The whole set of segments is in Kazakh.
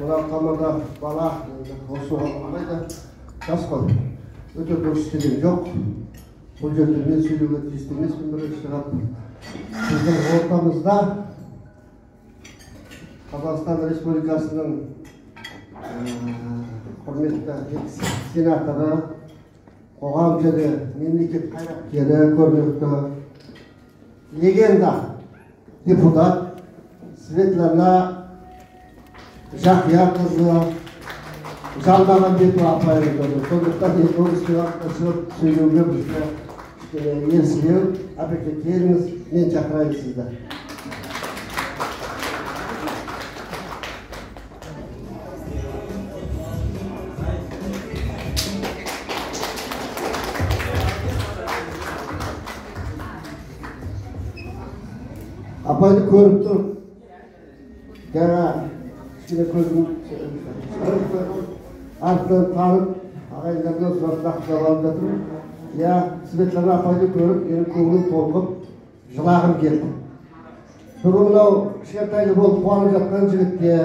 Мынау команда бала қосуға болмайды, жас қой, өте дұрыс істеген жоқ. Бұл жерде мен сөйлеуге тиісті емеспін. Бірінші шығып біздің ортамызда Қазақстан Республикасының құрметті сенаторы, қоғам және мемлекет қайраткері, көрнекті легенда депутат Светлана Жақияқызы Жалмағанбетова апайымыз отыр. Сондықтан енді ол кісінің алдына шығып сөйлеуге бізге кішкене ерсілеу. Әпеке, келіңіз, мен шақырайын сізді. Апайды көріп тұрып, жаңа кішкене көзім артынан танып, ағайындардан сұрап нақтылап алып жатырмын. Иә, Светлана апайды көріп, менің көңілім толқып, жылағым келді. Бүгін мынау кішкентайлы болып қуанып жатқан жігітке,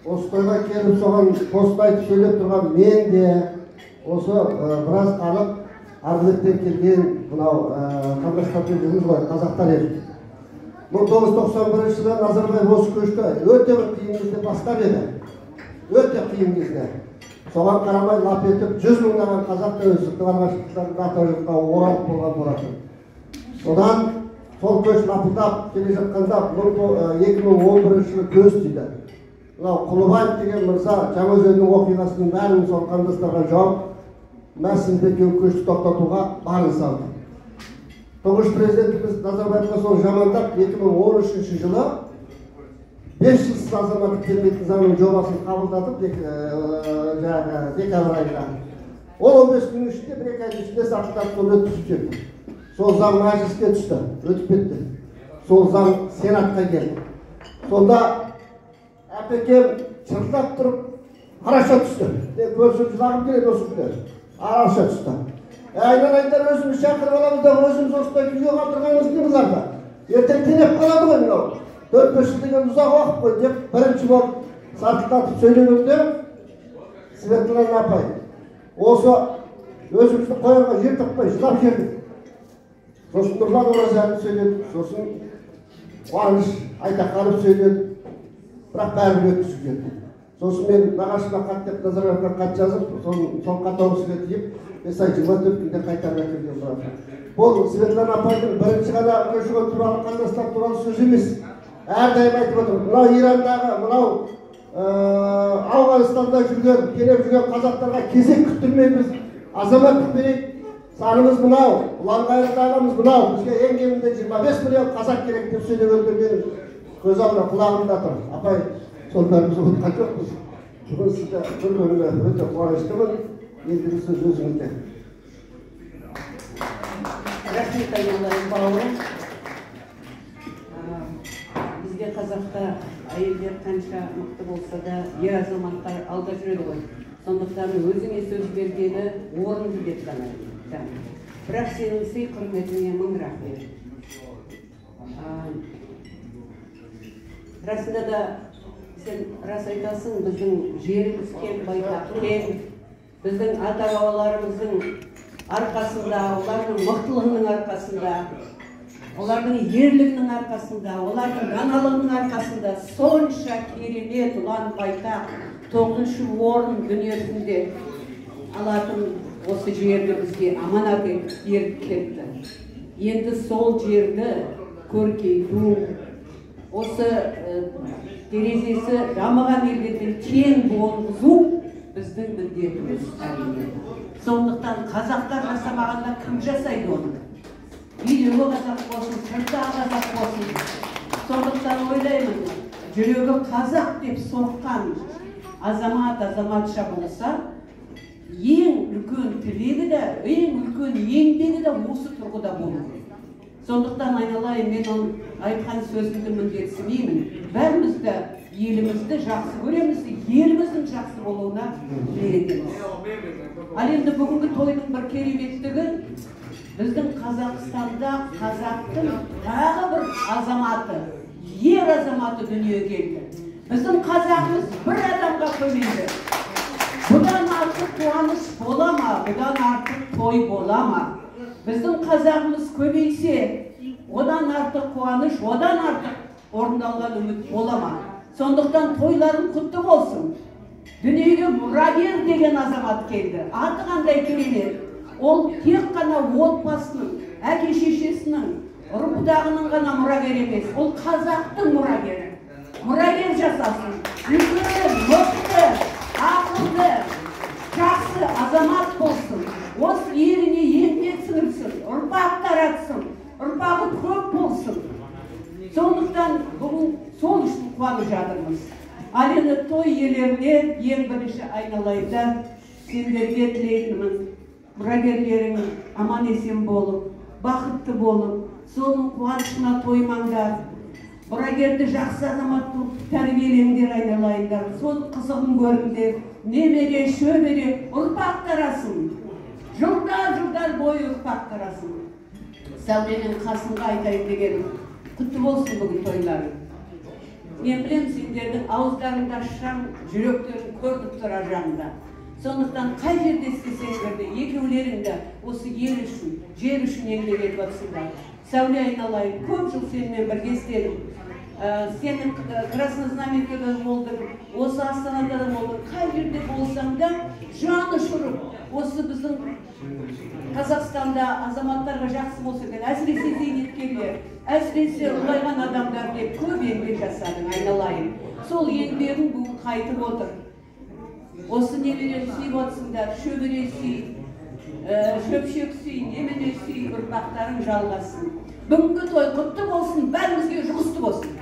осы тойға келіп соған тост айтып сөйлеп тұрған мен де, осы біраз халық арғы келген мынау қандастармен жүрміз ғой, қазақтар едік. 1991 жылы Назарбаев осы көшті өте бір қиын кезде бастап еді. Өте қиын кезде. Соған қарамай лап етіп 100 мыңдаған қазақ тәуелсіздіктің алғашқы жылдарында ата жұртқа оралып болған болатын. Содан сол көш лапылдап келе жатқанда 2011 жылы көз тиді. Мынау Құлыбаев деген мырза Жаңаөзеннің оқиғасының бәрін сол қандастарға жауып, Мәсімбек көшті тоқтатуға барын салды. Тұңғыш президентіміз Назарбаевқа сол жамандап 2013 жылы 5 жылсыз азаматтық келмейтін заңның жобасын қабылдатып, жаңағы декабрь айында. Ол 15 күннің ішінде, 1-2 айдың ішінде сатылап сол өткізіп жіберді. Сол заң мәжіліске түсті, өтіп кетті. Сол заң сенатқа келді. Сонда әпекем шырылдап тұрып араша түсті. Мен көрсем жылағым келеді осы күнде. Араша түсті. Айналайындар, өзіміз шақырып аламыз да, өзіміз осындай күйге қалдырғанымыз не бұларды? Ертең тенеп қалады ғой мынау. 4-5 жыл деген ұзақ уақыт қой деп бірінші болып сартылдатып сөйлегенде Светлана апай осы өзімізді қоярға жер таппай жылап жібердік. Сосын Нұрлан Оразалин сөйледі, сосын Қуаныш Айтақанов сөйледі, бірақ бәрібір өткізіп жіберді. Сосын мен нағашыма хат деп Назарбаевқа хат жазып, сол хат ол кісіге тиіп, 5 ай 24 күнде қайтарып әкелген болатын. Бұл Светлана апайдың бірінші ғана көші-қон туралы, қандастар туралы сөз емес. Әрдайым айтып отыр. Мынау Ирандағы, мынау Ауғанстанда жүрген, келіп жүрген қазақтарға кезек күттірмейміз. Азаматтық берейік. Санымыз мынау, ұлан-ғайыр даламыз мынау. Бізге ең кемінде 25 миллион қазақ керек деп сөйлегенде менің көз алдымда, құлағымда тұр. Апай, сол бәріміз ұмытқан жоқпыз. Бүгін сізді көргеніме өте қуаныштымын. Ендігі сөз өзіңізде. Рахмет, айналайын бауырым. Бізде қазақта әйелдер қанша мықты болса да, ер азаматтар алда жүреді ғой. Сондықтан өзіңе сөз бергені орынды деп санаймын. Бірақ сенің сый құрметіңе мың рахмет. Расында да сен рас айтасың, біздің жеріміз кең, байтақ кең. Біздің ата-бабаларымыздың арқасында, олардың мықтылығының арқасында, олардың ерлігінің арқасында, олардың даналығының арқасында сонша керемет ұлан байтақ 9-шы орын дүниежүзінде алатын осы жерді бізге аманат етіп беріп кетті. Енді сол жерді көркейту, осы терезесі дамыған елдерден тең болғызу біздің міндетіміз әрине. Сондықтан қазақтар жасамағанда кім жасайды оны? Үйдегі қазақ болсын, сырттағы қазақ болсын. Сондықтан ойлаймын, жүрегі қазақ деп соққан азамат азаматша болса, ең үлкен тілегі де, ең үлкен еңбегі де осы тұрғыда болу керек. Сондықтан айналайын, мен оның айтқан сөзімді міндетсімеймін. Бәріміз де елімізді жақсы көреміз, еліміздің жақсы болуына тілек. Ал енді бүгінгі тойдың бір кереметтігі, біздің Қазақстанда қазақтың тағы бір азаматы, ер азаматы дүниеге келді. Біздің қазағымыз бір адамға Қуаныш бола ма, бұдан артық той бола ма? Біздің қазағымыз көбейсе, одан артық қуаныш, одан артық орындалған үміт бола ма? Сондықтан тойларың құтты болсын. Дүниеге мұрагер деген азамат келді. Аты қандай керемет. Ол тек қана отбасының, әке шешесінің, ұрпағының ғана мұрагері емес, ол қазақтың мұрагері. Мұрагер жасасын. Үлкен, мықты, ақылды, жақсы азамат болсын. Осы еліне еңбек сіңірсін, ұрпақ таратсын, ұрпағы көп болсын. Сондықтан бүгін сол үшін қуанып жатырмыз. Ал енді той иелеріне ең бірінші айналайындар, сендерге тілейтініміз, мұрагерлерің аман есен болып, бақытты болып, соның қуанышына тоймаңдар. Мұрагерді жақсы азамат болып тәрбиелеңдер айналайындар, соның қызығын көріңдер, немере, шөбере, ұрпақ тарасын. Жылдар-жылдар бойы ұрпақ тарасын. Сәуле мен Қасымға айтайын дегенім, құтты болсын бүгін тойларың. Мен білем, сендердің ауыздарыңда шаң, жүректерің көрініп тұр ар жағында. Сондықтан қай жерде істесеңдер де, екеулерің де осы ел үшін, жер үшін еңбек етіп жатсыңдар. Сәуле айналайын, көп жыл сенімен бірге істедім. Сенің Краснознаменкада болдың, осы Астанада да болдың. Қай жерде болсаң да, жан ұшырып, осы біздің Қазақстанда азаматтарға жақсы болса екен, әсіресе зейнеткерлер, әсіресе ұлғайған адамдар деп көп еңбек жасадың, айналайын. Сол еңбегің бүгін қайтып отыр. Осы немерені сүйіп отырсыңдар, шөбере сүй, шөпшек сүй, немене сүй, ұрпақтарың жалғасын. Бүгінгі той құтты болсын, бәрімізге жұғысты болсын.